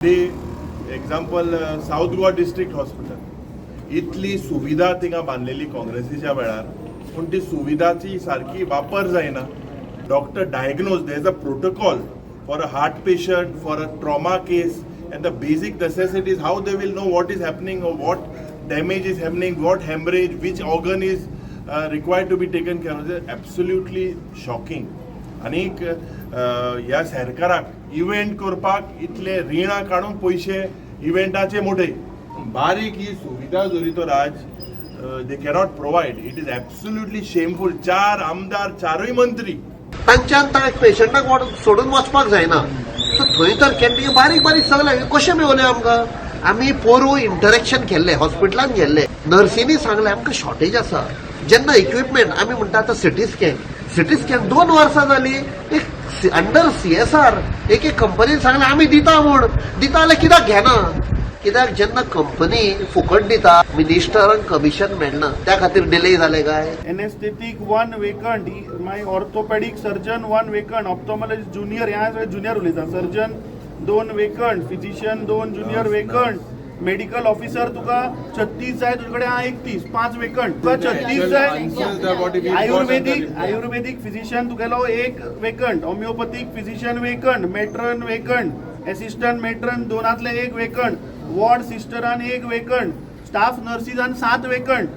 The example, South Goa District Hospital, इतली सुविधा थिंगा बांदलेली काँग्रेसीच्या वेळार, पूण ती सुविधाची सारकी वापर जायना. Doctor diagnose, there is a protocol for a heart patient, for a trauma case, and the basic necessities, how they will know what is happening or what damage is happening, what hemorrhage, which organ is required to be taken care of? Absolutely shocking. आनीक ह्या सरकाराक event करपाक इतले रिणां काडून पयशे, इव्हेंटाचे मोठे, बारीक ही सुविधा जरी तर आज they cannot provide. It is absolutely shameful. चार आमदार, चारूय मंत्री. तांच्यान त्या पेशंटाक सोडून वचपाक जायना. सो थंय तर कॅन्टीन बारीक बारीक सगळें कशें मेवलें आमकां? आमी पोरूं इंटरेक्शन केल्लें, हॉस्पिटलान गेल्ले, नर्सींनी सांगलें आमकां शॉर्टेज आसा. जेन्ना इक्विपमेंट आमी म्हणटा, आतां सिटी स्कॅन, सिटी स्कॅन 2 वर्सां जाली एक अंडर सीएसआर. एक एक कंपनीन सांगलें आमी दिता म्हूण. दिता जाल्यार कित्याक घेना? कित्याक जेन्ना कंपनी फुकट दिता, मिनिस्टरांक कमिशन मेळना, त्या खातीर डिले जाले काय? एनेस्थेटीक वन वेकंट, मागीर orthopedic surgeon one vacant, ophthalmologist junior, ह्या ज्युनियर उलयता, सर्जन दोन वेकंट, फिजिशियन दोन ज्युनियर वेकंट, मेडिकल ऑफिसर तुका 36 जाय, तुजे कडेन आहा 31, पांच वेकंट. तुका 36 जाय. आयुर्वेदीक, आयुर्वेदीक फिजिशियन तुगेलो एक vacant, homeopathic physician vacant, matron vacant, assistant matron दोनातले एक वेकंट, वॉर्ड सिस्टरान एक वेकंट, स्टाफ नर्सीसान सात वेकंट,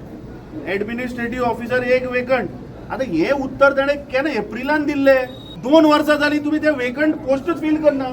एडमिनिस्ट्रेटीव ऑफिसर एक वेकंट. आता हे उत्तर ताणें केन्ना एप्रिलान दिल्ले. 2 वर्सां जाली, तुमी ते वेकंट पोस्टूच फील करना.